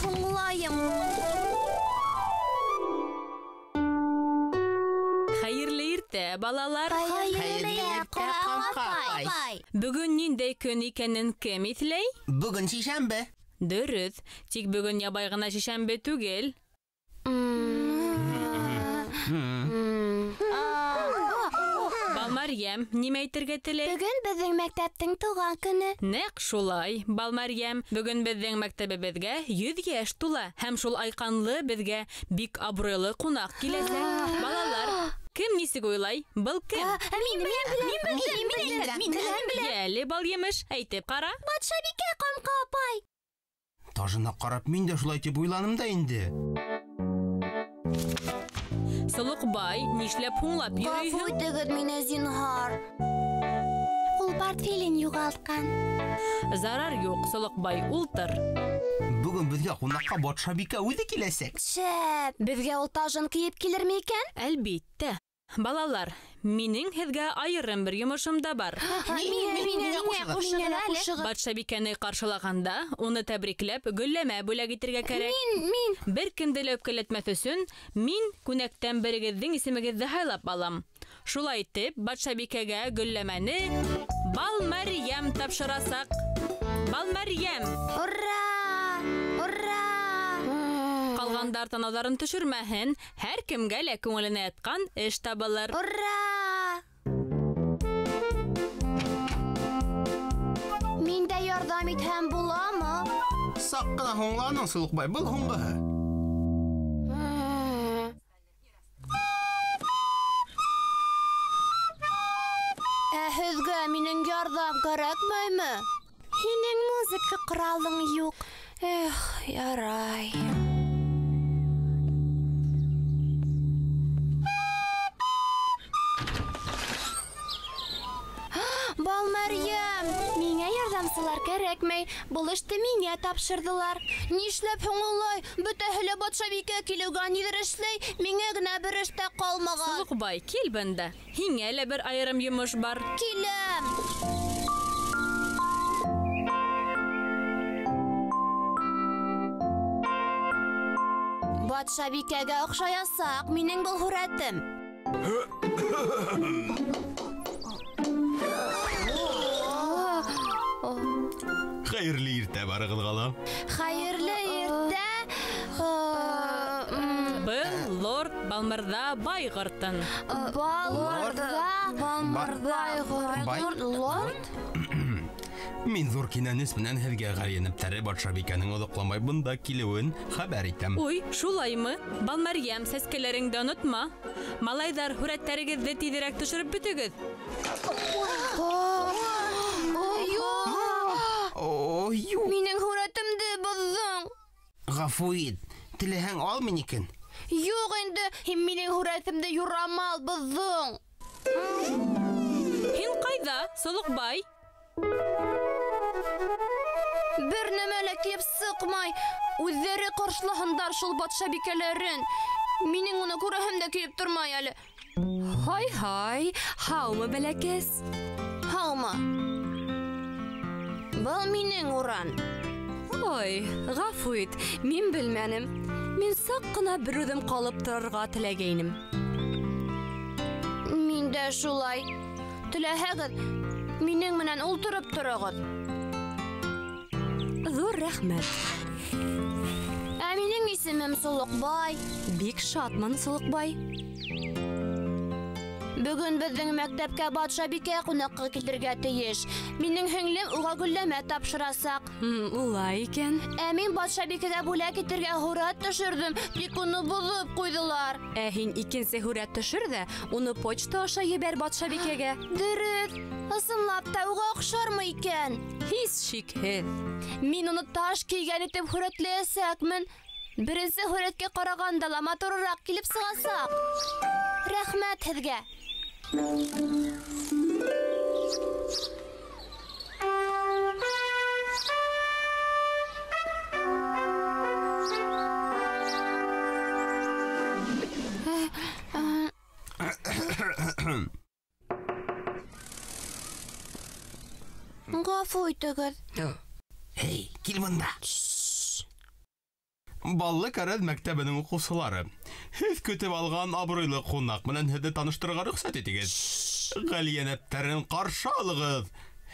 һуңлайым. Хәйерле иртә, балалар. Хәйерле иртә, Ҡамҡа апай. Бөгөн ниндәй көн икәнен кем иҫләй? Бөгөн шишәмбе. Дөрөҫ, тик бөгөн ябай ғына шишәмбе түгел. Балмәрйәм, нимә әйтергә теләй? Бөгөн беҙҙең мәктәптең тыуған көнө. Нәҡ шулай, Балмәрйәм. Бөгөн беҙҙең мәктәбебеҙгә 100 йәш тула. Һәм шул айҡанлы беҙгә бик абруйлы ҡунаҡ киләсәк. Балалар, кем нисек уйлай? Был кем? Мин беләм. Йәле, Балйемеш, әйтеп ҡара. Батшабикә, Ҡамҡа апай. Тажына ҡарап мин дә шулай тип уйланым да инде. Солоҡбай, нишләп һуңлап йөрөйһөң? Ғәфү итегеҙ мине, зинһар. Ул портфелен юғалтҡан. Зарар юҡ, Солоҡбай, ултыр. Бөгөн беҙгә ҡунаҡҡа батшабикә үҙе киләсәк. Шәп, беҙгә ул тажын кейеп килерме икән? Әлбиттә. Балалар, минең һеҙгә айырым бер йомошом да бар. Миңә ҡушығыҙ. Батшабикәне ҡаршылағанда, уны тәбрикләп, гөлләмә бүләк итергә кәрәк. Мин. Бер кемде лә үпкәләтмәҫ өсөн, мин күнәктән берегеҙҙең исемегеҙҙе һайлап алам. Шулай итеп, батшабикәгә гөлләмәне Балмәрйәм тапшырасаҡ. Балмәрйәм! Ура! Ура! Ҡалғандар танауҙарын төшөрмәһен, һәр кемгә лә күңеленә ятҡан эш табылыр. Ура! Мин дә ярҙам итһәм буламы? Саҡ ҡына һуңланың, Солоҡбай, был һуңғыһы. Ә һеҙгә минең ярҙам кәрәкмәйме? Һинең музыка ҡоралың юҡ. Эх, ярай. Балмәрйәм, миңә ярҙамсылар кәрәкмәй. Был эште миңә тапшырҙылар. Нишләп һуң улай? Бөтәһе лә батшабикә килеүгә ниҙер эшләй, миңә генә бер эш тә ҡалмаған. Солоҡбай, кил бында. Һиңә лә бер айырым йомош бар. Киләм. Батшабикәгә оҡшаясаҡ минең был һүрәтем. Хәйерле иртә барығыҙға ла. Хәйерле иртә. Был лорд Балмырҙа Байғыртын. Балмырҙа Байғыртын. Лорд? Мин ҙур кинәнес менән һеҙгә ғәриәнәптәре батшабикәнең оҙаҡламай бында килеүен хәбәр итәм. Уй, шулаймы? Балмәрйәм, сәскәләреңде онотма. Малайҙар, һүрәттәрегеҙҙе тиҙерәк төшөрөп бөтөгөҙ. Ой, юҡ. Минең һүрәтемде боҙҙоң. Ғәфү ит, теләһәң ал минекен. Юҡ инде, һин минең һүрәтемде юрамал боҙҙоң. Һин ҡайҙа, Солоҡбай? Бер нәмә лә килеп сыҡмай. Үҙҙәре ҡаршылаһындар шул батшабикәләрен. Минең уны күрәһем дә килеп тормай әле. Һай-һай, һаумы, бәләкәс? Һаумы? Был минең урын. Ой, ғәфү ит, мин белмәнем. Мин саҡ ҡына бер үҙем ҡалып торорға теләгәйнем. Мин дә шулай. Теләһәгеҙ, минең менән ултырып тороғоҙ. Ҙур рәхмәт. Ә минең исемем Солоҡбай. Бик шатмын, Солоҡбай. Бөгөн беҙҙең мәктәпкә батшабикә ҡунаҡҡа килергә тейеш. Минең һеңлем уға гөлләмә тапшырасаҡ. Улай икән. Ә мин батшабикәгә бүләк итергә һүрәт төшөрҙөм, тик уны боҙоп ҡуйҙылар. Ә һин икенсе һүрәт төшөр ҙә, уны почта аша ебәр батшабикәгә. Дөрөҫ. Ысынлап та уға оҡшармы икән? Һис шикһеҙ. Мин уны таш кейгән итеп һүрәтләйәсәкмен. Беренсе һүрәткә ҡарағанда ла матурыраҡ килеп сығасаҡ. Рәхмәт һеҙгә. Ғәфү итегеҙ. Эй, кил бында. Баллы Кәрәҙ мәктәбенең уҡыусылары, һеҙ көтөп алған абруйлы ҡунаҡ менән һеҙҙе таныштырырға рөхсәт итегеҙ. Ғали йәнәптәрен ҡаршы алығыҙ.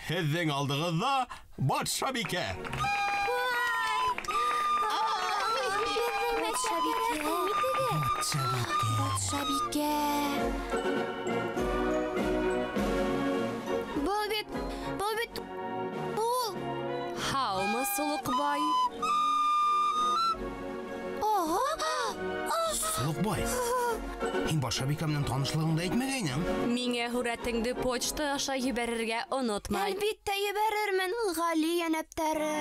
Һеҙҙең алдығыҙҙа батшабикә. Батшабикә. Батшабикә. Был бит ул. Һаумы, Солоҡбай? Солоҡбай, һин батшабикә менән танышлығыңды әйтмәгәйнең. Миңә һүрәтеңде почта аша ебәрергә онотма. Әлбиттә ебәрермен, Ғали йәнәптәре.